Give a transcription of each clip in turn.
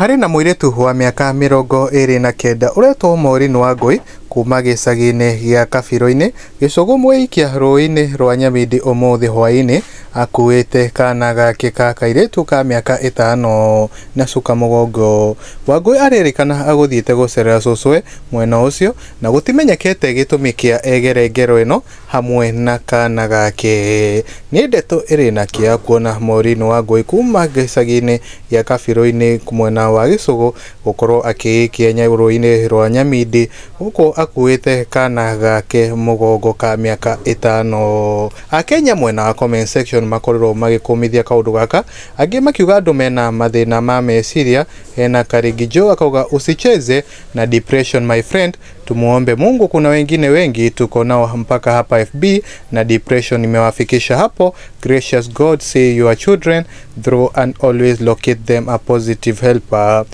Harĩ na mũirĩtu wa mĩaka 29 ũretwo Maureen Wangũi kuma gĩcagi-inĩ gĩa Kabirũ-inĩ, Gĩcũgũ Mweikia rũũĩ-inĩ rwa Nyamindi ũmũthĩ hwaĩ-inĩ akuĩte kana gake ka kairĩtu ka mĩaka 5 na cuka mũgongo. Wangũi arerĩkana agũthiĩte gũcerera cũcũwe mwena ũcio na gũtimenyekete gĩtũmi kĩa egere ngero ĩno hamwe na kana gake. Nĩ ndeto ĩrĩ na kĩeha kuona Maureen Wangũi kuma gĩcagi-inĩ gĩa Kabirũ-inĩ mwena wa Gĩcũgũ gũkorwo akĩikia rũũĩ-inĩ rwa Nyamindi gũkũ akuĩte kana gake mũgongo ka mĩaka 5. Akenya mwena wa comment section makorirwo magĩkũmithia kaũndũ gaka, angĩ makiuga andũ mena mathĩna ma meciria. Hena Karigi Joe akauga usicheze na depression my friend, tumuombe Mungu, kuna wengine wengi tuko nao mpaka hapa FB na depression imewafikisha hapo. Gracious God, see your children through and always locate them a positive helper.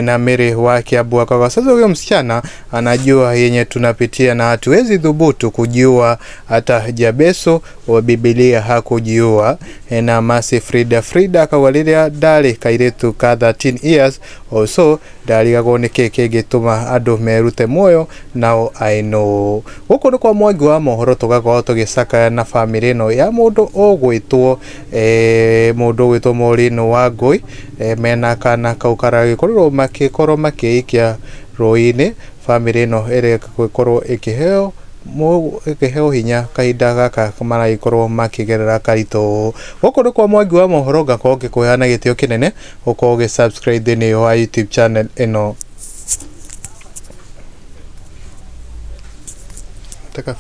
Na Mary wa Kiambu akauga sasa huyo msichana anajua yenye tunapitia na hatuwezi dhubutu kujiua, hata Jabeso wa Biblia hakujiua. Na Masi Frida akauga ndari kairetu ka 13 years or so ndarigagwo nĩkĩ kĩngĩtũma andũ merute muoyo nao I know. Gũkũ nĩ kwa Mwangi wa mohoro, tũgakorwo tũgĩcakaya na bamĩrĩ ĩno ya mũndũ ũgwĩtwo Maureen Wangũi, mena kana kau karagĩkorirwo makĩkorwo makĩikia rũũĩ-inĩ. Bamĩrĩ ĩno ĩrĩgũkorwo ĩkĩheo hinya kahinda gaka maragĩkorwo makĩgerera karitũ. Gũkũ nĩ kwa Mwangi wa mohoro, ngakorwo ngĩkũheana gĩtĩo kĩnene ũkorwo ũgĩ subscribe thĩinĩ wa YouTube channel ĩno. Nataka